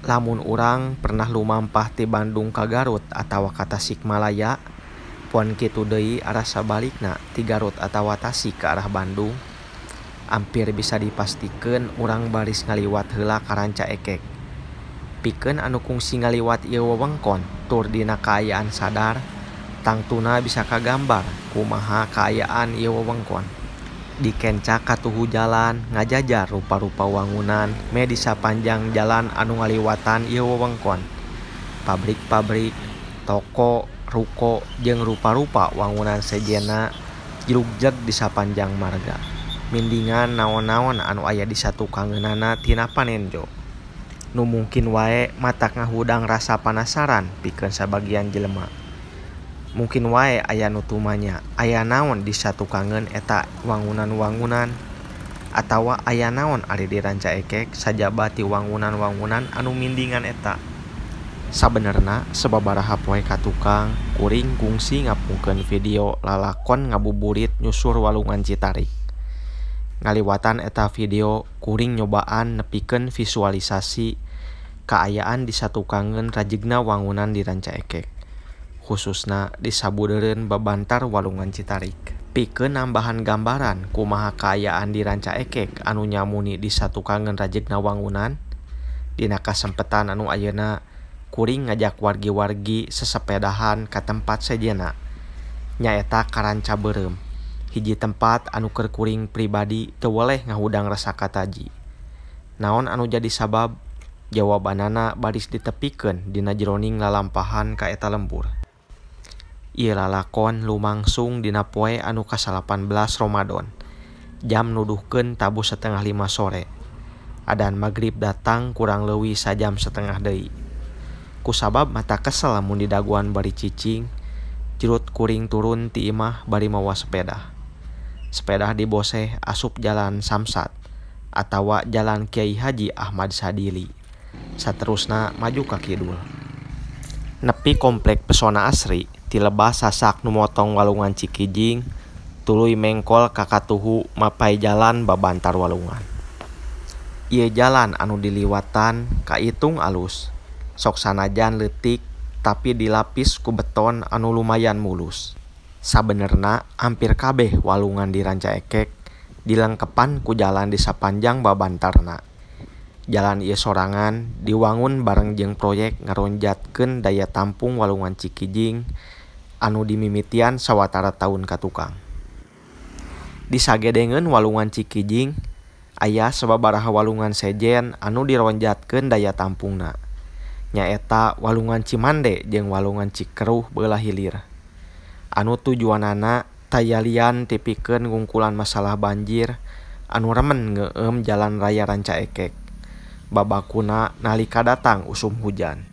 Lamun urang pernah lumampah ti Bandung ka Garut atawa ka Tasikmalaya, pon kitu deui arah sabalikna ti Garut atawa Tasik ka arah Bandung, ampir bisa dipastikeun urang baris ngaliwat heula ka Rancaekek. Pikeun anu kungsi ngaliwat ieu wewengkon tur dina kaayaan sadar, tangtuna bisa kagambar kumaha kaayaan ieu wewengkon. Dikenca katuhu jalan ngajajar rupa-rupa wangunan me di sapanjang jalan anu ngaliwatan ieu wewengkon. Pabrik-pabrik, toko, ruko jeung rupa-rupa wangunan sejenna jlugjeg di sapanjang marga. Mindingan naon-naon anu aya di satukangeunana tina panenjo. Nu mungkin wae matak ngahudang rasa panasaran pikeun sabagian jelema. Mungkin wae aya nu tumanya aya naon di satukangeun eta wangunan-wangunan atawa aya naon ari di Rancaekek sajaba ti wangunan-wangunan anu mindingan eta. Sabenerna sababaraha poe ka tukang kuring kungsi ngapungkeun video lalakon ngabuburit nyusur Walungan Citarik. Ngaliwatan eta video kuring nyobaan nepikeun visualisasi kaayaan di satukangeun rajegna wangunan di Rancaekek, khususna di sabudeureun babantar Walungan Citarik. Pikeun nambahan gambaran kumaha kaayaan di Rancaekek anu nyamuni di satukangeun rajegna wangunan, dina kasempetan anu ayeuna kuring ngajak wargi-wargi sesepedahan ka tempat sejenna, nyaeta ka Rancabeureum, hiji tempat anu keur kuring pribadi teu weleh ngahudang rasa kataji. Naon anu jadi sabab? Jawabanana baris ditepikeun dina jeroning lalampahan ka eta lembur. Ieu lalakon lumangsung dina poe anu ka-18 Ramadan, jam nuduhkeun tabuh 4:30 sore. Adan magrib datang kurang leuwih sajam setengah deui. Kusabab mata kesel lamun didagoan bari cicing, jrut kuring turun ti imah bari mawa sepeda. Sepeda diboseh asup jalan Samsat atawa jalan Kiai Haji Ahmad Sadili. Saterusna maju ka kidul. Nepi komplek Pesona Asri, tilebah sasak nu motong Walungan Cikijing, tuluy mengkol ka katuhu mapai jalan babantar walungan. Ieu jalan anu diliwatan kaitung alus, sok sanajan leutik tapi dilapis ku beton anu lumayan mulus. Sabenerna hampir kabeh walungan di Rancaekek dilengkepan ku jalan di sapanjang babantarna. Jalan ieu sorangan diwangun bareng jeung proyek ngaronjatkeun daya tampung Walungan Cikijing anu dimimitian sawatara taun ka tukang. Di sagedengeun Walungan Cikijing aya sababaraha walungan sejen anu dironjatkeun daya tampungna, nyaeta Walungan Cimande jeung Walungan Cikeruh beulah hilir. Anu tujuanana tayalian tipikeun ngungkulan masalah banjir anu remen ngeueum jalan raya Rancaekek. Babakuna nalika datang usum hujan.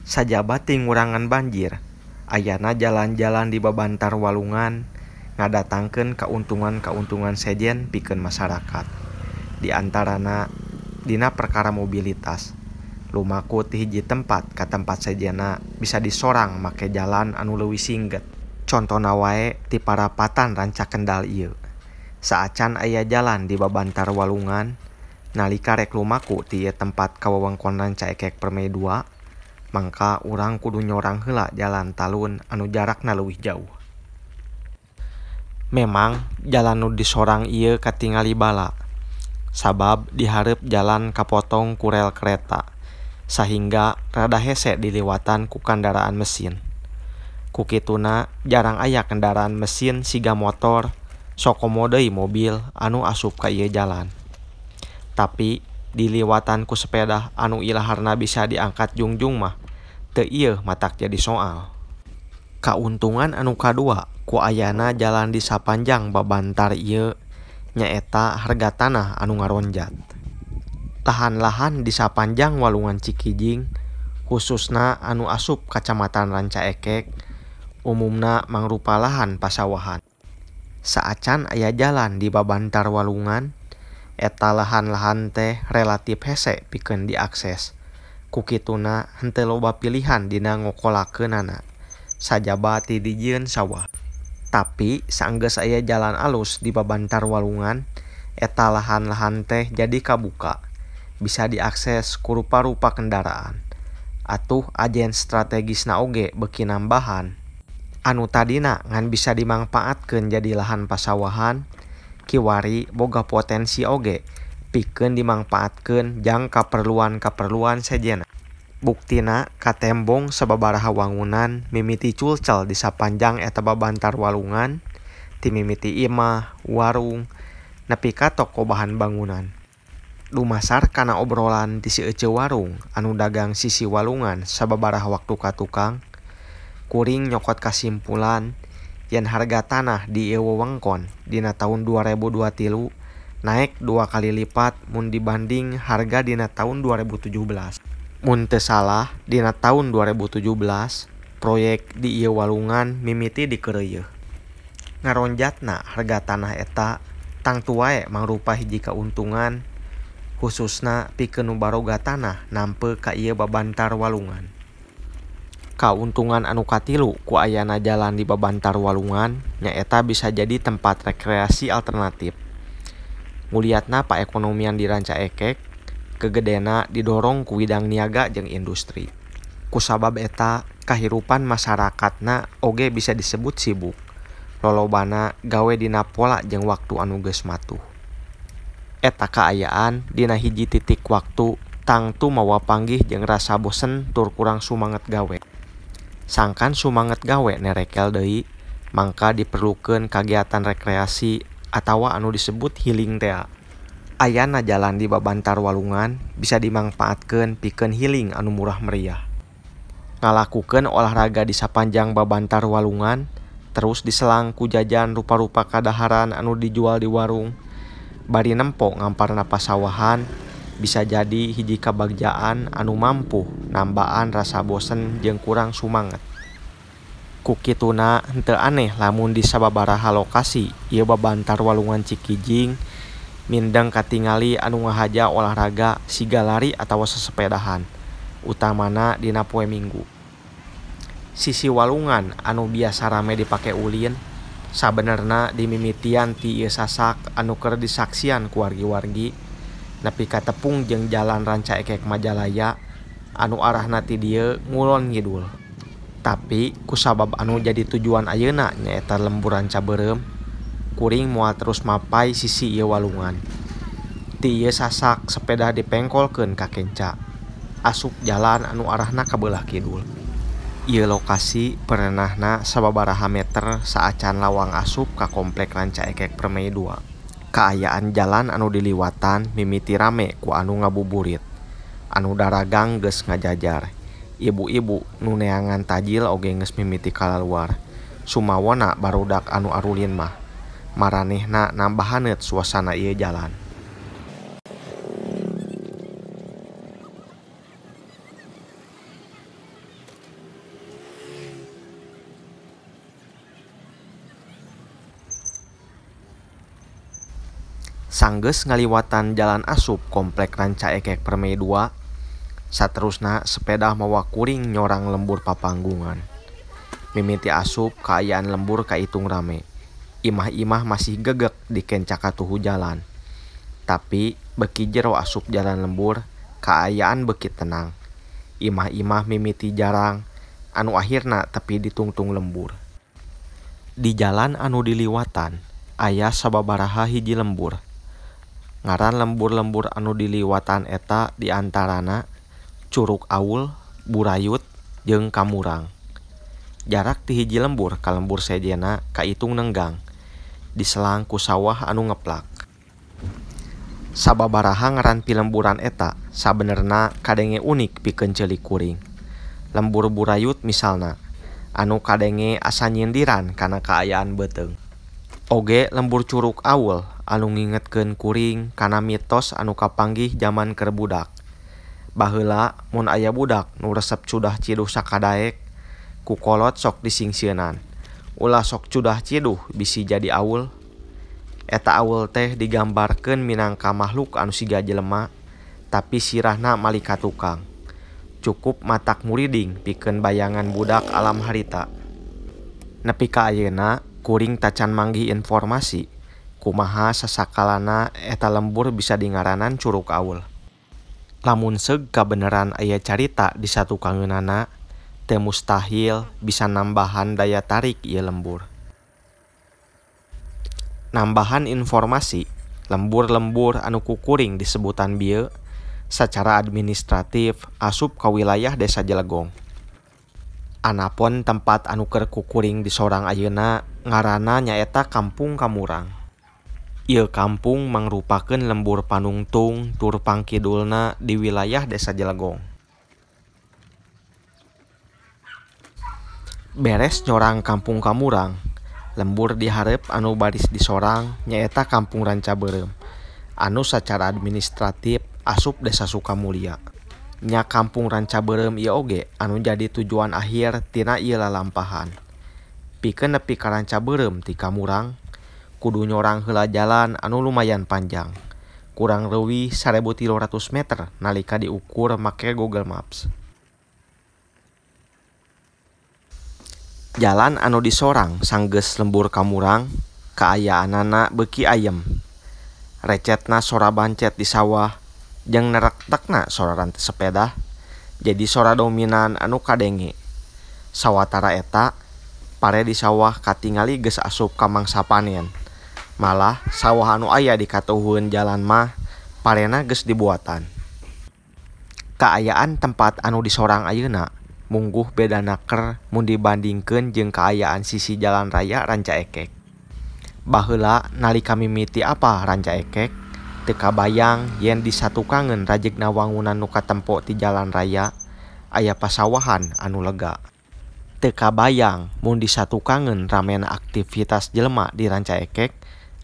Sajaba ti ngurangan banjir, ayana jalan-jalan di babantar walungan ngadatangkeun kauntungan-kauntungan sejen pikeun masyarakat. Di antarana dina perkara mobilitas, lumaku ti hiji tempat ka tempat sejenna bisa disorang make jalan anu leuwih singget. Contona wae ti parapatan Rancakendal ieu. Saacan aya jalan di babantar walungan, nalika rek lumaku ti ieu tempat ka wewengkon Rancaekek Permai 2, mangka urang kudu nyorang heula jalan talun anu jarakna leuwih jauh. Memang jalan nu disorang ieu katingali bala, sabab dihareup jalan kapotong ku rel kereta, sahingga rada hese diliwatan ku kandaraan mesin. Ku kituna jarang aya kendaraan mesin siga motor, sokomo deui mobil anu asup ka ieu jalan. Tapi diliwatan ku sepeda anu ilaharna bisa diangkat jungjung mah teu ieu matak jadi soal. Kauntungan anu kadua ku ayana jalan di sapanjang babantar ieu nyaeta harga tanah anu ngaronjat. Lahan-lahan di sapanjang Walungan Cikijing khususna anu asup kacamatan Rancaekek umumna mangrupa lahan pasawahan. Saacan aya jalan di babantar walungan, eta lahan-lahan teh relatif hese pikeun diakses. Ku kituna henteu loba pilihan dina ngokolakeunana, sajaba ti dijieun sawah. Tapi saenggeus aya jalan alus di babantar walungan, eta lahan-lahan teh jadi kabuka. Bisa diakses ku rupa-rupa kendaraan. Atuh ajen strategisna oge beuki nambahan. Anu tadina ngan bisa dimangpaatkeun jadi lahan pasawahan, kiwari boga potensi oge pikeun dimangpaatkeun jang kaperluan-kaperluan sejenna. Buktina katembong sababaraha wangunan mimiti culcel di sapanjang eta babantar walungan, ti mimiti imah, warung, nepi ka toko bahan bangunan. Dumasar kana obrolan ti si ece warung anu dagang sisi walungan sababaraha waktu ka tukang, kuring nyokot kasimpulan yen harga tanah di ieu wewengkon dina taun 2023 naek 2 kali lipat mun dibanding harga dina taun 2017. Mun teu salah dina taun 2017 proyek di ieu walungan mimiti dikeureuyeun. Ngaronjatna harga tanah eta tangtu wae mangrupa hiji kauntungan khususna pikeun nu baroga tanah nampe ka ieu babantar walungan. Kauntungan anu katilu ku ayana jalan di babantar walungan nyaeta bisa jadi tempat rekreasi alternatif. Nguliatna paekonomian di Rancaekek kegedena didorong ku widang niaga jeung industri. Kusabab eta kahirupan masyarakatna oge bisa disebut sibuk. Lolobana gawe dina pola jeung waktu anu geus matuh. Eta kaayaan dina hiji titik waktu tangtu mawa panggih jeung rasa bosen tur kurang sumanget gawe. Sangkan sumanget gawe nerekel deui, mangka diperlukeun kagiatan rekreasi atawa anu disebut healing tea. Ayana jalan di babantar walungan bisa dimangpaatkeun pikeun healing anu murah meriah. Ngalakukeun olahraga di sapanjang babantar walungan, terus diselang ku jajan rupa-rupa kadaharan anu dijual di warung. Bari nempo ngamparna pasawahan bisa jadi hiji kabagjaan anu mampu nambaan rasa bosen jeung kurang sumanget. Ku kituna henteu aneh lamun di sababaraha lokasi ieu babantar walungan Cikijing mindeng katingali anu ngahaja olahraga siga lari atawa sesepedahan, utamana dina poe Minggu. Sisi walungan anu biasa rame dipake ulin sabenerna dimimitian ti ieu sasak anu keur disaksian ku wargi-wargi nepi ka tepung jeung jalan Rancaekek Majalaya anu arahna ti dieu ngulon ngidul. Tapi kusabab anu jadi tujuan ayeuna nyaeta lembur Rancabeureum, kuring moal terus mapai sisi ieu walungan. Ti ieu sasak sepeda dipengkolkeun ka kenca, asup jalan anu arahna ka beulah kidul. Ieu lokasi perenahna sababaraha meter saacan lawang asup ka komplek Rancaekek Permai 2. Kaayaan jalan anu diliwatan mimiti rame ku anu ngabuburit. Anu daragang geus ngajajar. Ibu-ibu nu neangan tajil oge geus mimiti kalaluar. Sumawona barudak anu arulin mah. Maranehna nambah haneut suasana ieu jalan. Sanggeus ngaliwatan jalan asup komplek Rancaekek Permai 2, saterusna sepeda mawa kuring nyorang lembur papanggungan. Mimiti asup kaayaan lembur kaitung rame. Imah-imah masih gegek di kenca katuhu jalan. Tapi beki jero asup jalan lembur, kaayaan beki tenang. Imah-imah mimiti jarang, anu akhirna tepi ditungtung lembur. Di jalan anu diliwatan, aya sababaraha hiji lembur. Ngaran lembur-lembur anu diliwatan eta diantarana Curug Aul, Burayut, jeung Kamurang. Jarak ti hiji lembur ka lembur sejenna kaitung nenggang, diselang ku sawah anu ngeplak. Sababaraha ngaran pilemburan eta sabenerna kadenge unik pikeun ceulik kuring. Lembur Burayut misalna, anu kadenge asa nyindiran kana kaayaan beuteung. Oge lembur Curug Aul anu ngingetkeun kuring kana mitos anu kapanggih jaman keur budak. Baheula mun aya budak nu resep cudah ciduh sakadaek, ku kolot sok disingsieunan. Ulah sok cudah ciduh bisi jadi aul. Eta aul teh digambarkeun minangka makhluk anu siga jelema, tapi sirahna malika tukang. Cukup matak muriding pikeun bayangan budak alam harita. Nepi ka ayeuna kuring tacan manggih informasi kumaha sasakalana eta lembur bisa dingaranan Curug Aul. Lamun seug kabeneran aya carita di satukangeunana, teu mustahil bisa nambahan daya tarik ieu lembur. Nambahan informasi, lembur-lembur anu ku kuring disebutan bieu sacara administratif asup ka wilayah Desa Jelegong. Anapon tempat anu keur ku kuring disorang ayeuna ngaranna nyaeta Kampung Kamurang. Ieu kampung mangrupakeun lembur panungtung tur pangkidulna di wilayah Desa Jelegong. Beres nyorang Kampung Kamurang, lembur dihareup anu baris disorang nyaeta Kampung Rancabeureum anu sacara administratif asup Desa Sukamulya. Nya Kampung Rancabeureum ieu oge anu jadi tujuan akhir tina ieu lalampahan. Pikeun nepi ka Rancabeureum ti Kamurang, kudu nyorang heula jalan anu lumayan panjang, kurang leuwih 1.300 meter nalika diukur make Google Maps. Jalan anu disorang sanggeus lembur Kamurang, kaayaanana beuki ayem. Recetna sora bancet di sawah jeung nerektekna sora rantai sepeda jadi sora dominan anu kadenge. Sawatara eta, pare di sawah katingali geus asup ka mangsa panen. Malah sawah anu aya di katuhueun jalan mah parena geus dibuatan. Kaayaan tempat anu disorang ayeuna mungguh beda naker mun dibandingkeun jeung kaayaan sisi jalan raya Rancaekek. Baheula nalika mimiti apa Rancaekek, teu kabayang yen disatukangeun rajegna wangunan nu katempo ti jalan raya aya pasawahan anu lega. Teu kabayang mun disatukangeun ramena aktivitas jelema di Rancaekek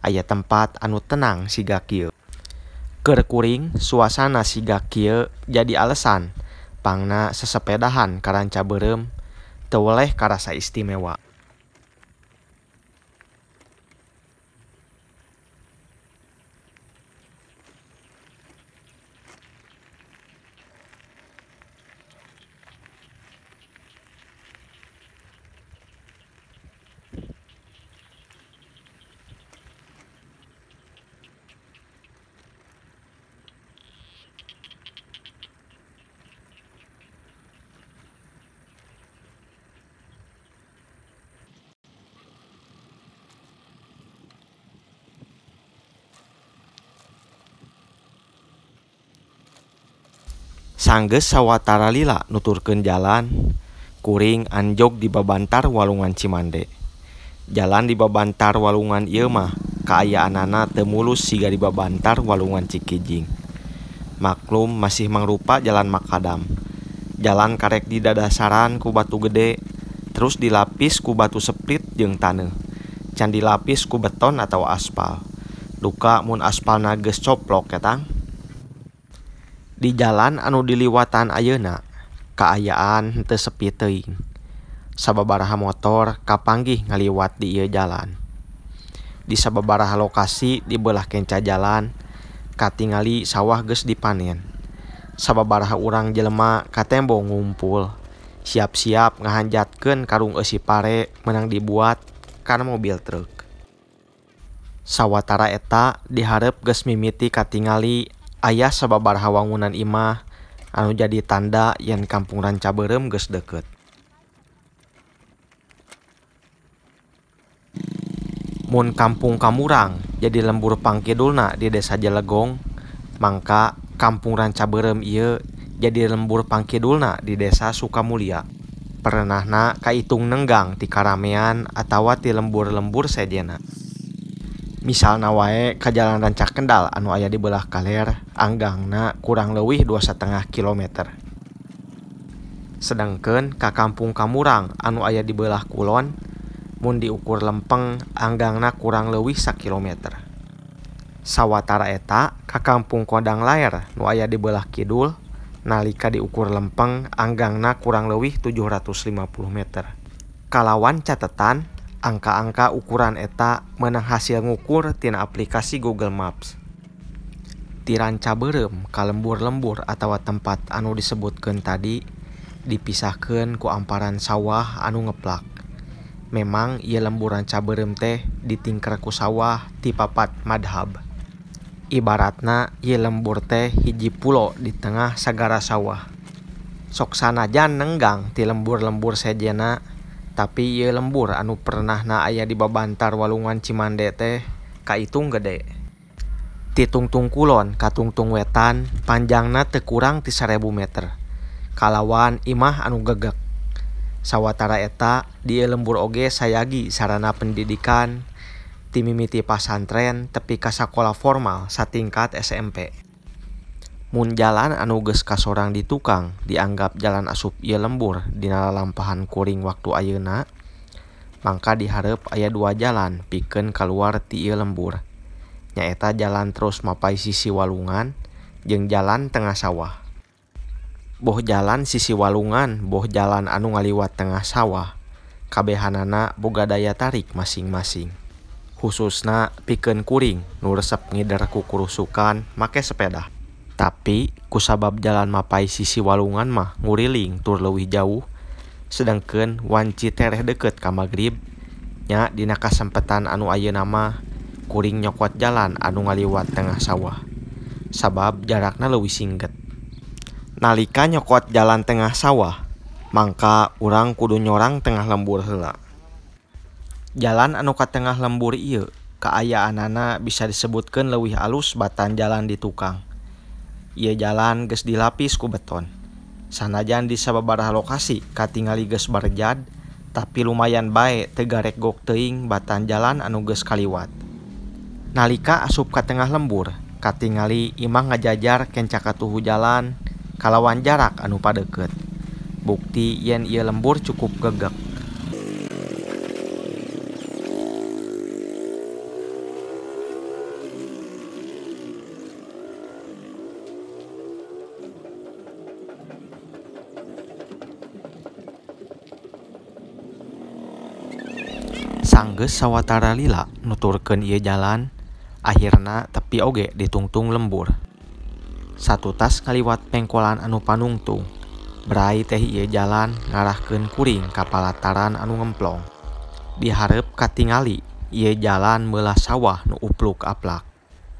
aya tempat anu tenang siga kieu. Keur kuring suasana siga kieu jadi alesan pangna sesepedahan ka Rancabeureum teu weleh karasa istimewa. Sanggeus sawatara lila nuturkeun jalan, kuring anjog di babantar Walungan Cimande. Jalan di babantar Walungan ieu mah kaayaanana teu mulus siga di babantar Walungan Cikijing. Maklum masih mangrupa jalan makadam. Jalan karek didadasaran ku batu gede, terus dilapis ku batu seplit jeung taneuh. Can dilapis ku beton atawa aspal. Duka mun aspalna geus coplok ketang. Di jalan anu diliwatan ayeuna, kaayaan henteu sepi teuing. Sababaraha motor kapanggih ngaliwat di ieu jalan. Di sababaraha lokasi di beulah kenca jalan, katingali sawah geus dipanen. Sababaraha urang jelema katembo ngumpul, siap-siap ngahanjatkeun karung eusi pare meunang dibuat kana mobil truk. Sawatara eta dihareup geus mimiti katingali aya sababaraha wangunan imah anu jadi tanda yen Kampung Rancabeureum geus deukeut. Mun Kampung Kamurang jadi lembur pangkidulna di Desa Jelegong, mangka Kampung Rancabeureum ieu jadi lembur pangkidulna di Desa Sukamulya. Perenahna kaitung nenggang ti karamean atawa ti lembur-lembur sejenna. Misalna wae ka Jalan Rancakendal anu aya di beulah kaler, anggangna kurang leuwih 2,5 kilometer. Sedangkeun ka Kampung Kamurang anu aya di beulah kulon, mun diukur lempeng anggangna kurang leuwih 1 kilometer. Sawatara eta ka Kampung Kondang Laer nu aya di beulah kidul, nalika diukur lempeng anggangna kurang leuwih 750 meter. Kalawan catetan angka-angka ukuran eta meunang hasil ngukur tina aplikasi Google Maps. Ti Rancabeureum ka lembur-lembur atawa tempat anu disebutkeun tadi dipisahkeun ku amparan sawah anu ngeplak. Memang ieu lembur Rancabeureum teh ditingker ku sawah ti papat madhab. Ibaratna ieu lembur teh hiji pulo di tengah sagara sawah. Sok sanajan nenggang ti lembur-lembur sejenna, tapi ieu lembur anu pernahna aya di babantar Walungan Cimande teh kaitung gede. Ti tungtung kulon ka tungtung wetan panjangna teu kurang ti 1000 meter. Kalawan imah anu gegek. Sawatara eta di ieu lembur oge sayagi sarana pendidikan ti mimiti pasantren tepi ka sakola formal satingkat SMP. Mun jalan anu geus kasorang di tukang dianggap jalan asup ieu lembur dina lalampahan kuring waktu ayeuna, mangka dihareup aya dua jalan pikeun kaluar ti ieu lembur. Nyaeta jalan terus mapay sisi walungan jeung jalan tengah sawah. Boh jalan sisi walungan, boh jalan anu ngaliwat tengah sawah, kabehanana boga daya tarik masing-masing. Khususna pikeun kuring nu resep ngider kukurusukan make sepeda. Tapi kusabab jalan mapay sisi walungan mah nguriling tur leuwih jauh, sedangkeun wanci tereh deukeut ka magrib, nya dina kasempetan anu ayeuna mah kuring nyokot jalan anu ngaliwat tengah sawah, sabab jarakna leuwih singget. Nalika nyokot jalan tengah sawah, mangka urang kudu nyorang tengah lembur heula. Jalan anu ka tengah lembur ieu kaayaanana bisa disebutkeun leuwih alus batan jalan di tukang. Ieu jalan geus dilapis ku beton. Sanajan di sababaraha lokasi katingali geus barejad, tapi lumayan bae teu garekgok teuing batan jalan anu geus kaliwat. Nalika asup ka tengah lembur, katingali imah ngajajar kenca katuhu jalan kalawan jarak anu padeukeut. Bukti yen ieu lembur cukup gegek. Sanggeus sawatara lila nuturkeun ieu jalan, akhirna tepi oge ditungtung lembur. Satutas ngaliwat pengkolan anu panungtung, berai teh ieu jalan ngarahkeun kuring ka palataran anu ngemplong. Dihareup katingali ieu jalan meulah sawah nu upluk-aplak.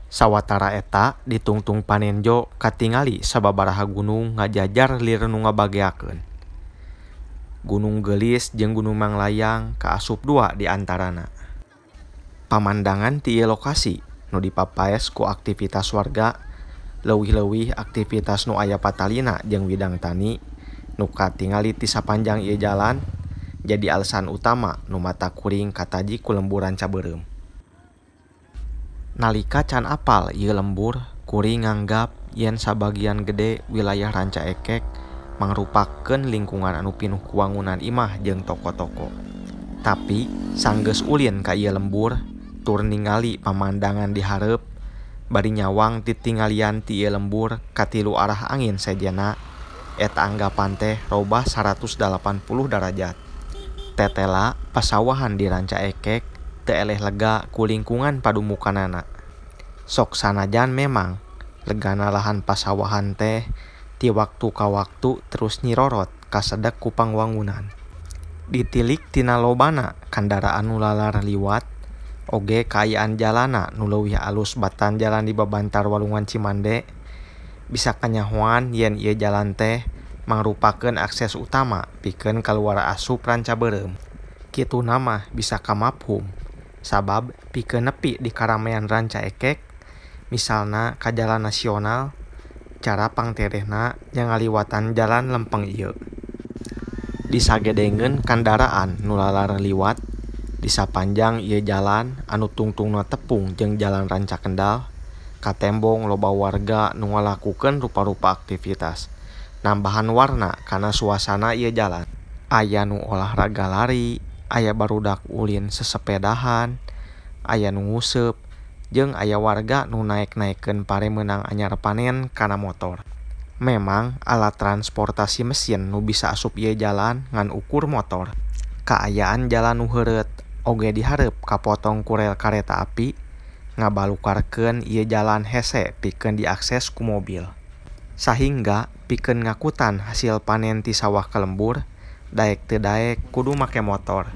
Sawatara eta ditungtung panenjo katingali sababaraha gunung ngajajar lir nu ngabageakeun. Gunung Geulis jeung Gunung Manglayang kaasup dua di antarana. Pamandangan ti ieu lokasi nu dipapaes ku aktivitas warga, leuwih-leuwih aktivitas nu aya patalina jeung widang tani nu katingali ti sapanjang ieu jalan jadi alasan utama nu mata kuring kataji ku lembur Rancabeureum. Nalika can apal ieu lembur, kuring nganggap yen sabagian gede wilayah Rancaekek mangrupakeun lingkungan anu pinuh ku wangunan imah jeung toko-toko. Tapi sanggeus ulin ka ieu lembur tur ningali pamandangan di hareup, bari nyawang titingalian ti ieu lembur katilu arah angin sejenna, eta anggapan teh robah 180 derajat. Tetela pasawahan di Rancaekek teu eleh lega ku lingkungan padumukanana. Sok sanajan memang legana lahan pasawahan teh ti waktu ka waktu terus nyirorot kasedek ku pangwangunan. Ditilik tina lobana kandaraan nu lalar liwat, oge kaayaan jalana nu leuwih alus batan jalan di babantar Walungan Cimande, bisa kanyahoan yen ieu jalan teh mangrupakeun akses utama pikeun kaluar asup Rancabeureum. Kituna mah bisa kamafhum, sabab pikeun nepi di karamean Rancaekek, misalna ka jalan nasional, cara pangterehna nya ngaliwatan jalan lempeng ieu. Disagedengeun kandaraan nu lalar liwat di sapanjang ieu jalan anu tungtungna tepung jeung jalan Rancakendal, katembong loba warga nu ngalakukeun rupa-rupa aktivitas, nambahan warna kana suasana ieu jalan. Aya nu olahraga lari, aya barudak ulin sesepedahan, aya nu nguseup, jeung aya warga nu naek-naekkeun pare meunang anyar panen kana motor. Memang alat transportasi mesin nu bisa asup ieu jalan ngan ukur motor. Kaayaan jalan nu heureut oge dihareup kapotong ku rel kareta api, ngabalukarkeun ieu jalan hese pikeun diakses ku mobil. Sahingga pikeun ngakutan hasil panen ti sawah ka lembur, daek teu daek kudu make motor.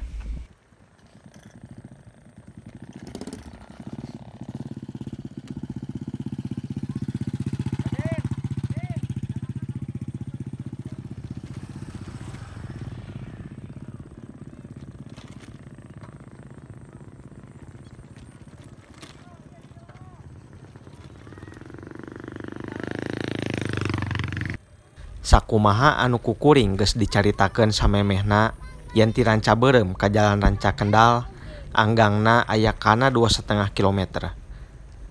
Sakumaha anu kukuring geus dicaritakeun samemehna yen ti Rancabeureum ka Jalan Rancakendal anggangna aya kana 2,5 kilometer.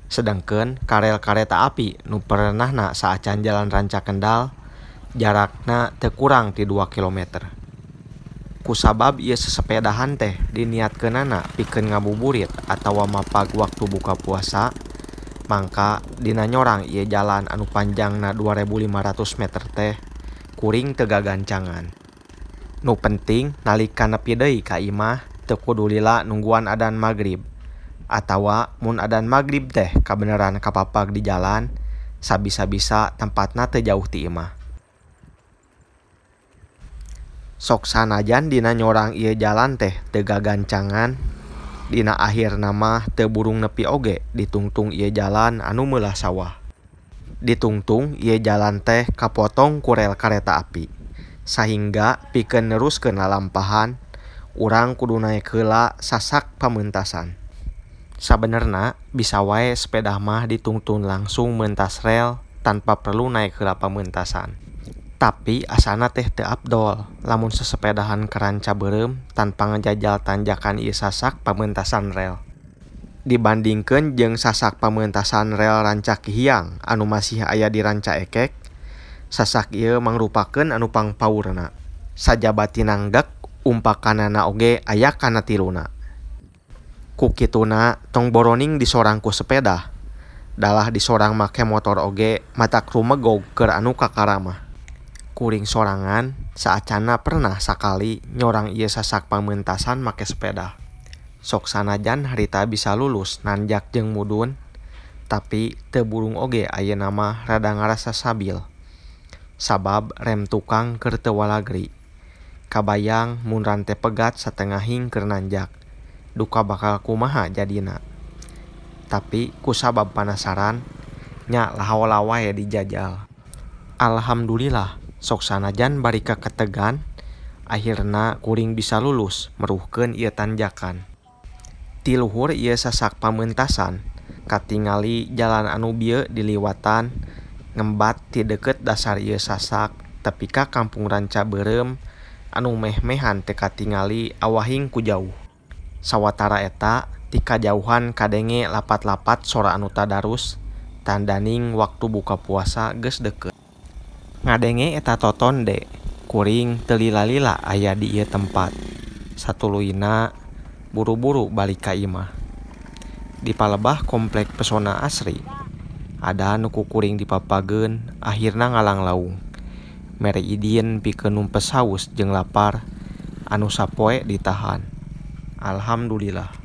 Sedengkeun ka rel kareta api nu perenahna saacan Jalan Rancakendal jarakna teu kurang ti 2 kilometer. Kusabab ieu sesepedahan teh diniatkeunana pikeun ngabuburit atawa mapag waktu buka puasa, mangka dina nyorang ieu jalan anu panjangna 2500 meter teh kuring teu gagancangan. Nu penting nalika nepi deui ka imah teu kudu lila nungguan adan magrib. Atawa mun adan magrib teh kabeneran kapapag di jalan, sabisa-bisa tempatna teu jauh ti imah. Sok sanajan dina nyorang ieu jalan teh teu gagancangan, dina akhirna mah teu burung nepi oge ditungtung ieu jalan anu meulah sawah. Ditungtung ieu jalan teh kapotong ku rel kareta api, sahingga pikeun neruskeun lalampahan urang kudu naek heula sasak pamentasan. Sabenerna bisa wae sepeda mah ditungtun langsung mentas rel tanpa perlu naek heula pamentasan. Tapi asana teh teu afdol lamun sesepedahan ka Rancabeureum tanpa ngajajal tanjakan ieu sasak pamentasan rel. Dibandingkeun jeung sasak pamentasan rel Rancakihiang anu masih aya di Rancaekek, sasak ieu mangrupakeun anu pangpaurna. Sajaba tinanggek umpakanana oge aya kana tiluna. Ku kituna tong boroning disorang ku sepeda, dalah disorang make motor oge matak rumegog keur anu kakaramah. Kuring sorangan saacana pernah sakali nyorang ieu sasak pamentasan make sepeda. Sok sanajan harita bisa lulus nanjak jeung mudun, tapi teu burung oge ayeuna mah rada ngarasa sabil. Sabab rem tukang keur teu walagri. Kabayang mun rante pegat satengahing keur nanjak, duka bakal kumaha jadina. Tapi kusabab panasaran, nya lahola wae dijajal. Alhamdulillah, sok sanajan bari kaketegan, akhirna kuring bisa lulus meruhkeun ieu tanjakan. Ti luhur ieu sasak pamentasan, katingali jalan anu bieu diliwatan ngembat ti deukeut dasar ieu sasak tepi ka kampung Rancabeureum anu meh-mehan teu katingali awahing ku jauh. Sawatara eta ti kajauhan kadenge lapat-lapat sora anu tadarus tandaning waktu buka puasa geus deukeut. Ngadenge eta totonde, kuring teu lila-lila aya di ieu tempat. Satuluyna buru-buru balik ka imah. Di palebah komplek Pesona Asri, ada nu ku kuring dipapageun akhirna ngalanglaung. Mere idin pikeun numpes haus jeung lapar anu sapoe ditahan. Alhamdulillah.